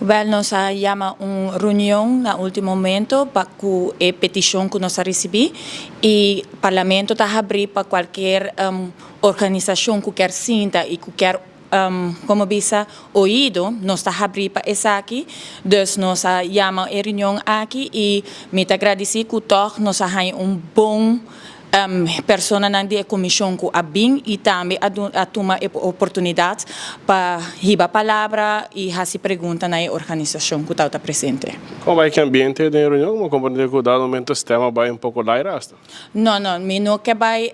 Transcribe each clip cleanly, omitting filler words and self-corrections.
Wel, nos a yama un reunion na ultimo momento pa cu e peticion cu nos a ricibi y Parlamento ta habri pa cualkier organisacion cu kier sinta y cu kier, como bisa, oido. Nos ta habri pa esaki. Dus nos a yama e reunion aki y mi ta gradici cu toch nos a haya un bon personanan di e comision cu a bin y tambe a tuma e oportunidad pa hiba palabra y haci pregunta na e organisacion cu tabata presente. Con bay e ambiente den reunion? Como comprende cu dado momento e tema bay un poco laira hasta? No, mi no kier bay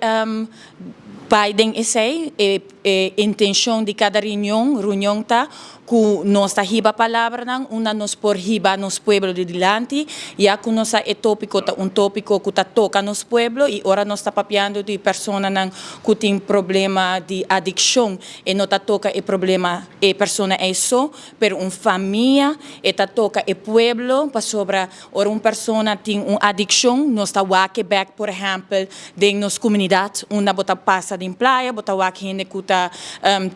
den esey. E intencion di cada reunion ta cu nos ta hiba palabranan, unda nos por hiba nos pueblo di dilanti, ya cu nos e topico ta un topico cu ta toca nos pueblo y ora nos ta papiando di personanan cu tin problema di adiccion, e no ta toca e problema e persona ey so, pero un famia, e ta toca e pueblo, pasobra ora un persona tin un adiccion, nos ta wak back, por ehempel, den nos comunidad, unda bo ta pasa den Playa, bo ta wak hende cu ta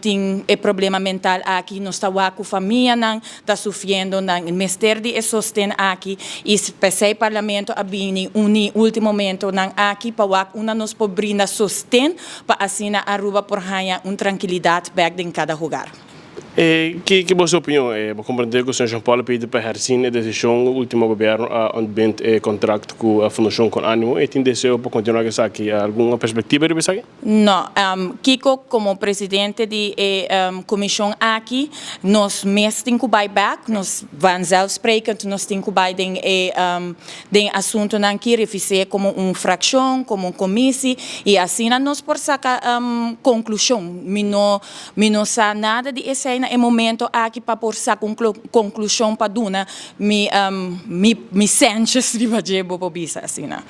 tin e problema mental aki, nos ta wak cu famianan ta sufriendo, nan mester di e sosten aki, y p'esey Parlamento a bini uni ultimo momentonan aki pa wak unda nos por brinda sosten pa asina Aruba por haya un trankilidad back den cada hogar. Kico ta bo opinion? Bo ta comprende cu señor Jean Paul a pidi pa herzien e decision, ultimo gobierno a ontbind e contract cu e Fundacion Con Animo y tin deseo pa continua cu esaki. Algun perspectiva di esaki? No, kico, como presidente di e comision aki, nos mes tin cu bay back, nos vanzelfsprekend, nos tin cu bay den asuntonan cu referencia como un fraccion, como un comisie, y asina nos por saca conclusion. Mi no sa nada di esey na e momento aki pa por saca un conclusion pa duna mi Sanchez riba dje, bo por bisa asina.